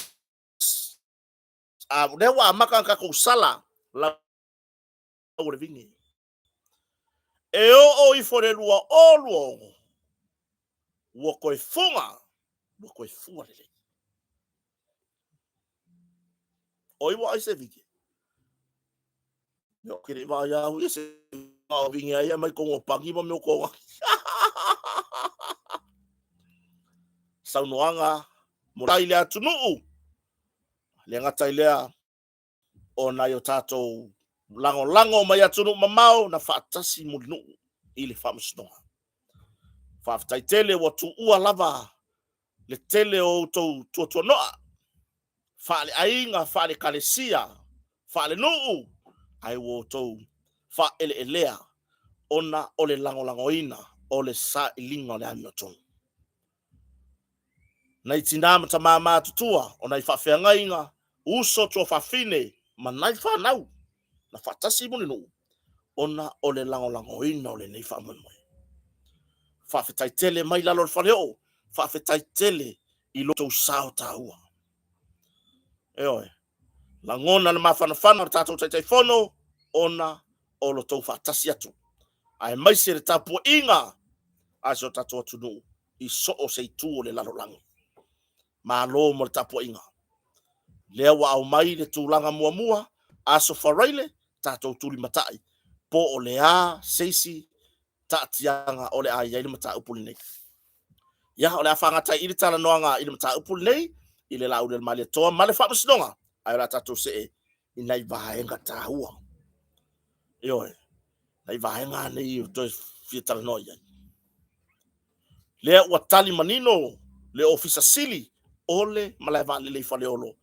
a, lea ua amata ona tatou sala lau o le vine. E oo ifo i le 2026, ua toe fuga, ua toe fua lelei. O ai ua ai se vine? Ia, ke le vaai au ia se o vine ai mai kongo pagi ma mea konga. Saunoaga mo i le atunuu, le gata i lea o nai o tatou lagolago mai atunuu mamao na faatasi mulinuu i le faamasinoga. Faafetai tele ua tuua lava le tele o outou tuatuanoa, faaleaiga, faale-ekalesia, faalenuu, ae ua outou faaeleelea ona o le lagolagoina o le sailiga o le amiotonu. Nai tina ma tama matutua, o nai faafeagaiga, uso tuafafine ma nai fanau na faatasi i Mulinuu ona o le lagolagoina o lenei faamoemoe. Faafetai tele mai lalo o le faleoo, faafetai tele i lo outou sao taua. Ioe, lagona le mafanafana o le tatou Taitaifono ona o lo outou faatasi atu, aemaise le tapuaiga a si o tatou atunuu i so o se itu o le lalolagi. Malo mo le tapuaiga. Lea ua aumai le tulaga muamua, Aso Faraile, tatou tulimatai, po o le a se isi taatiaga o le a i ai le mataupu lenei. Ia, o le a faagata ai i le talanoaga i le mataupu lenei, i le Laauli a le Malietoa ma le Faamasinoga, ae o le a tatou see i nai vaega taua. Ioe, nai vaega nei o toe fia talanoa i ai. Lea ua tali manino le Ofisa Sili o le Malae Vaalele i Faleolo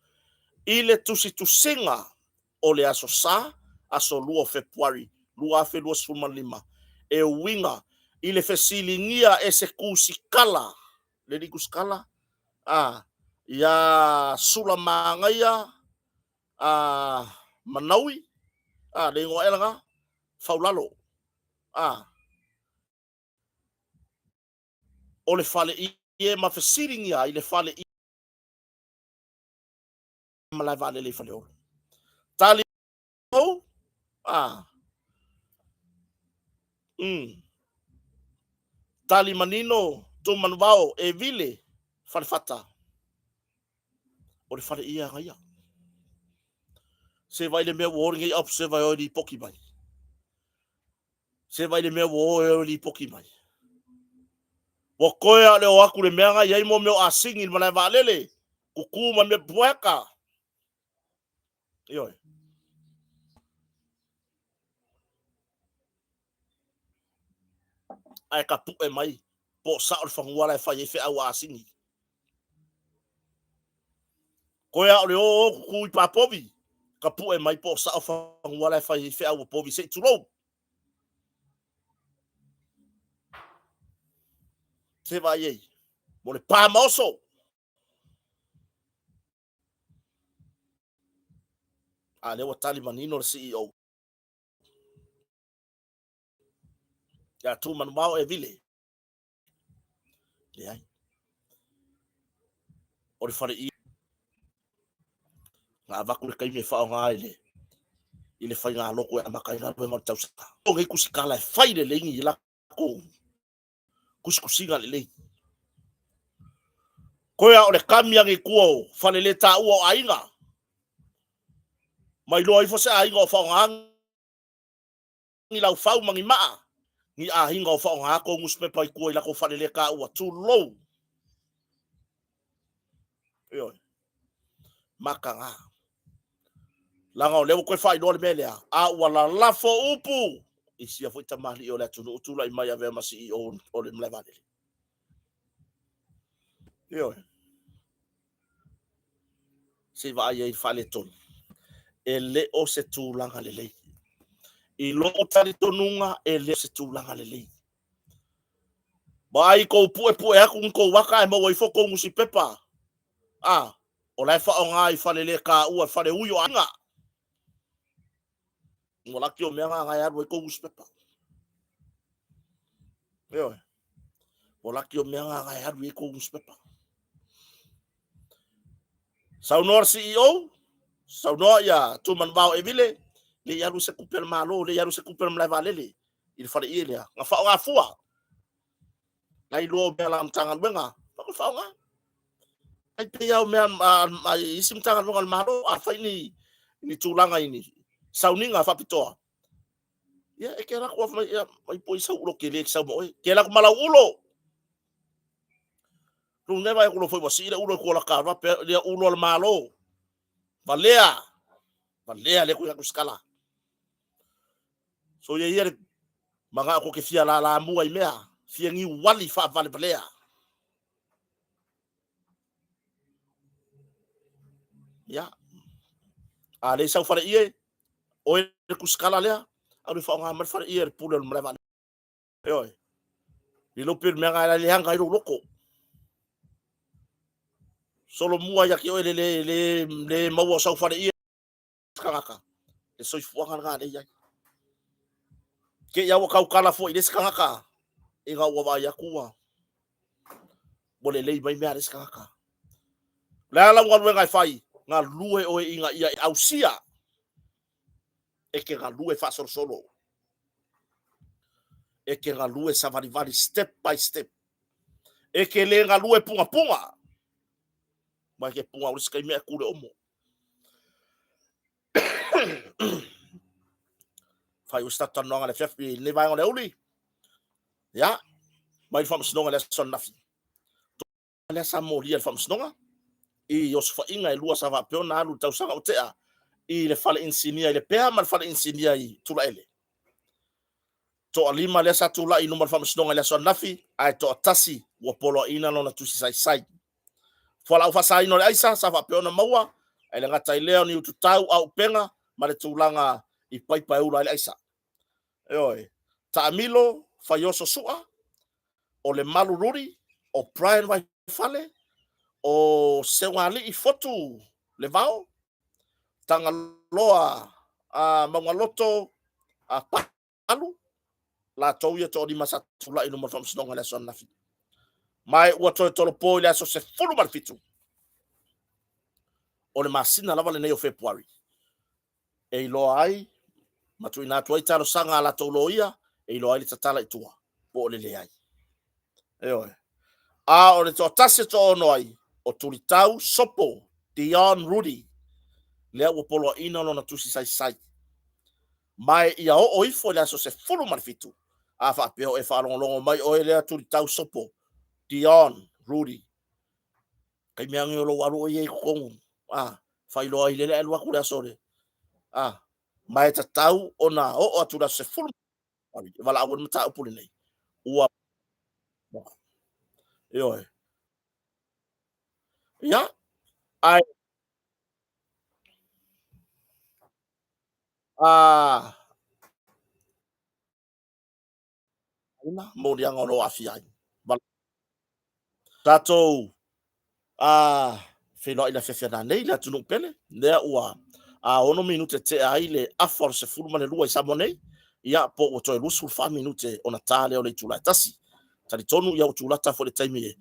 i le tusitusiga o le Aso Sa, aso 2 o Fepuari 2025, e uiga i le fesiligia e se tusitala, le alii tusitala, a, ia Sulamanaia a, Manaui. A, le igoa ea lena, Faulalo. A, o le fale ie ma fesiligia ai le fale ie malae vaalele i Faleolo. Tali ou, a, Tali manino, Tumanuvao, e vile, Falefata. O le fale ia aga ia. Se vai le mea ua o lenei observer e o e lipoti mai. Se vai le mea ua o e o e lipoti mai. Ua toe a o le o atu le mea na i ai mo mea o asini i le malae vaalele, kuku ma mea pueka. Ioe. Ae ka pu'e mai po o sa'o le fanua la e fai ai feau a asini. Koe a o le o o kuku i Papovi, ka pu'e mai po o sa'o fanua la e fai ai feau a povi se i tulou. Se vaai ai, mo le pa ma oso. A lea ua tali manino le CEO. Ia tu manumao e vile. Leai. O le fale i na avatu le taimi e faaaoga i le i le faiga loko e amata ai galuega o le tausaga. O nei tusitala e fai lelei ni latou tusitusiga lelei. Koe a o le kami ane i tua o fale le taua o aiga, ma iloa ifo se aiga o faaaoga ni laufau ma ni maa, ni aiga o faaaoga tou nusipepa i tua i latou fale le taua, tulou. Ioe. Mataga. Leaga o lea ua toe faailoa le mea lea, a ua lalafo upu i sia foi tamalii o le atunuu tulai mai avea ma CEO o le malae vaalele. Ioe. Se i vaai ai i le faaletonu. E le o se tulaga lelei. I lou talitonuga, e le o se tulaga lelei. Vaai tou puepue atu ni tou ata ae maua ifo tou nusipepa. A, o la e faaaoga i fale le taua, fale ui o aiga. Ua laki o mea na e alu ai tou nusipepa. Ioe. Ua laki o mea na e alu ai tou nusipepa. Saunoa le CEO, saunoa ia Tumanuvao Evile, le i alu se tupe a le Malo, le i alu se tupe a le malae vaalele i le faleie lea. Na faaaoga fua. Na iloa o mea la Matagaluega, na faaaoga. Ai pei lava o mea a isi Matagaluega a le Malo, a fai ni tulaga i ni sauniga faapitoa, ia e te alu atu lava fai mai, ia, mai po i sau ulo tele e te sau ma oe. Te alu atu ma lau ulo. Lou nei vaai atu loa foi ua sii le ulo i tua o lata faapea lea ulo a le Malo. Valea, valea lea koe atu sikala. So ia ia le manao ko ke fia lalamua i mea, fia niuali faavalevalea. Ia, a le sau fale ie, oe le kusikala lea, alu e faaaoga mai le fale ie le pule o le malae vaalele. Ioe. I lou pei o le mea lena e leaga ai lou loto. Solomua ia te oe le le le le maua o sau fale ie tagata. Le soifuaga lena lea i ai. Ke ia ua tautala foi i le isi tagata ina ua vaai atu ua ua lelei mai mea a le isi tagata. O le a lau galuega e fai? Galue oe ina ia e ausia e ke galue faasolosolo. E ke galue savalivali step by step. E ke le galue pugapuga. Mai ke puga o le isi taimi e ku le omo. Fai o se tatou talanoaga i le afiafi i lenei vaega o le aoauli. Ia, mai le faamasinoga i le aso ananafi. Lea sa molia i le faamasinoga i osofaiga e lua sa faapea ona alu i le tausaga ua tea i le fale inisinia i Lepea ma le fale inisinia i Tulaele. Toalima lea sa tulai i luma o le faamasinoga i le aso ananafi, ae toatasi ua poloaiina lona tusi saisai. Fualaau faasaina o le aisa sa faapea ona maua, ae le gata i lea o ni ututau, auupega ma le tulaga i paipa e ula ai le aisa. Ioe, Taamilo, Faioso Sua, o le Malululi, o Brian Vaifale, o Seugalii Fotu Levao, Tagaloa Maugaloto Palu, latou ia toalima sa tulai i luma o le faamasinoga i le aso ananafi. Ma e ua toe tolopo i le aso 17 o le masina lava lenei o Fepuari e iloa ai ma tuuina atu ai talosaga a latou loia e iloa ai le tatala i tua po o le leai. Ioe. A o le toatasi e toaono ai, o Tulitau Sopo Dion Rudy, lea ua poloaiina lona tusi saisai. Ma e ia oo ifo i le aso 17, a faapea o e faalogologo mai oe lea Tulitau Sopo Dion Rudy, taimi lava lenei o lou alu oe ia i totonu, a, faailoa ai lele ae alu atu le aso le, a, ma e tatau ona oo atu i le aso 10 e valaau ai le mataupu lenei. Ua, ioe. Ia, ae, a, moliaga o lo o aafia ai. Tatou feiloai i le afiafi a nanei le atunuu pele, lea ua 6 minute tea ai le afa o le 12 i Samoa nei, ia po ua toe 24 minute ona ta lea o le itula e tasi. Talitonu ia ua tulata foi le taimi e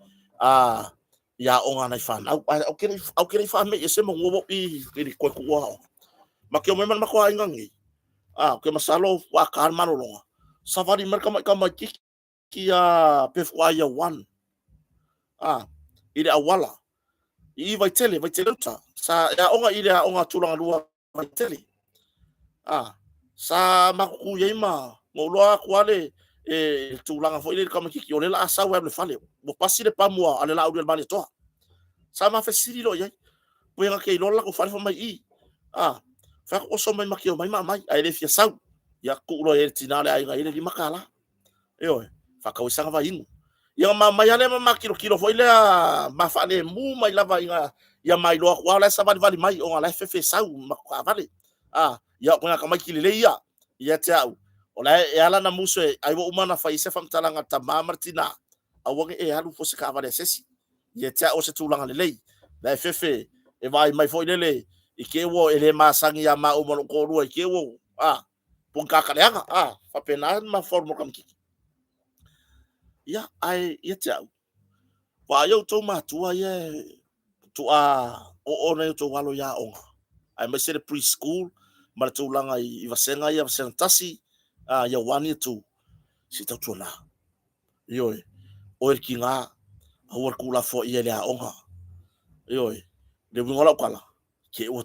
i aoga a nai fanau. Ae au ke le i faamei ese manu ua i i le koe kuua aoga. Ma ke o mai ma le matou aiga nei, ou te masalo ua ata le malologa, savali mai le tamai tamaititi a pe faatoa year one, i le auala, i Vaitele, Vaitele uta. Sa e aoga i le aoga tulaga lua Vaitele. Sa matutu i ai ma na ou iloa atu lava le e, tulaga foi lele i le tamaititi, o lea o le a sau e alu i le fale. Ua pasi le pamu a le Laauli a le Malietoa. Sa ma fesili loa i ai, pe na te iloa le latou fale, fai mai i. Fai atu oso mai ma te omai ma aumai, ae le fia sau. Ia tuu loa i ai le tina o le aiga i le $5. Ioe, faatau ai sana vaiinu. Ia ma omai lava lea ma ma tilotilo foi lea, ma faalemu mai lava ina ia ma iloa atu lava o la e savalivali mai ona o la e fefe sau ma taavale. Ia o ituaiga tamaiti lelei ia, ia te au, o la e ala ona musu e, ai ua uma ona fai ai se faamatalaga a le tama ma le tina, aua ne i e alu fua i se taavale a se isi. Ia te au o se tulaga lelei. La e fefe e vaai mai foi lele i te i ua e le masani ia maua ma lou toalua i te i ua, pogita kaleaga, faapena le mafaufau o le tamaititi. Ia, ae ia te au, vaai outou matua ia e faatoa oo nai outou alo i aoga, aemaise le pre-school ma le tulaga i vasega ia, vasega tasi, year one, year two, se i tautuana. Ioe, oe le tiga, aua le tuulafoaia i le aoga. Ioe, le uiga o lau tala, ke ua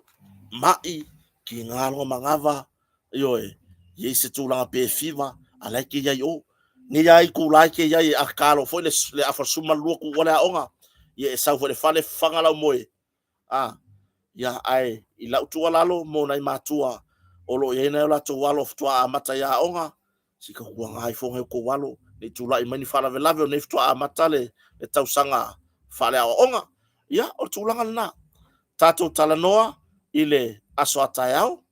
ma'i, tiga lona manava, ioe, i ai se tulaga pe fiva, a la e te i ai i o. Nei lava itula e te i ai, a talo foi le afa 12 tuua le aoga, ia e sau foi i le fale faga lau moe, ia, ae i lau tuualalo mo nai matua o lo o i ai nai o latou alo faatoa amata i aoga, se i tautuana ifo nai outou alo, ne i tulai mai ni faalavelave o nei faatoa amata le tausaga faaleaoaoga. Ia, o le tulaga lena. Tatou talanoa i le aso a taeao,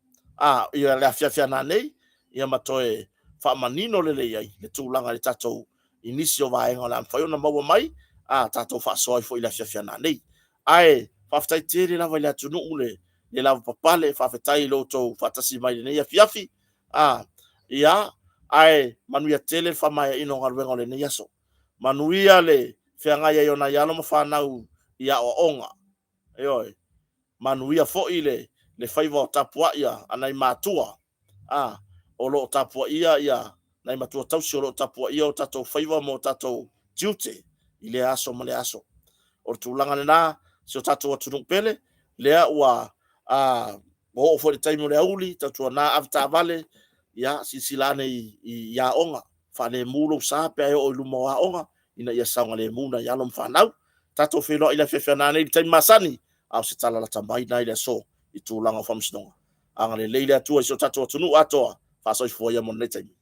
ia le afiafi a nanei, ia ma toe faamanino lelei ai le tulaga i le tatou i nisi o vaega o le a mafai ona maua mai, tatou faasoa ai foi i le afiafi a nanei. Ae faafetai tele lava i le atunuu le lavapapale, faafetai i lo outou faatasi mai i lenei afiafi. Ia, ae manuia tele le faamaeaina o galuega o lenei aso. Manuia le feagai ai o nai alo ma fanau i aoaoga. Ioe. Manuia foi le faiva o tapuai a nai matua, o lo o tapuaia ia nai matua tausi o lo o tapuaia o tatou faiva ma o tatou tiute i lea aso ma lea aso. O le tulaga lena, si o tatou atunuu pele, lea ua oo foi i le taimi o le aoauli, tautuana avetaavale, ia silasila ane i aoga, faalemu lou sa pe a e oo i luma o aoga, ina ia saogalemu nai alo ma fanau. Tatou feiloai i le afiafi a nanei i le taimi masani, a o se tala lata mai lena i le aso i tulaga o faamasinoga. Agalelei le Atua i si o tatou atunuu atoa, faasoifua ia mo lenei taimi.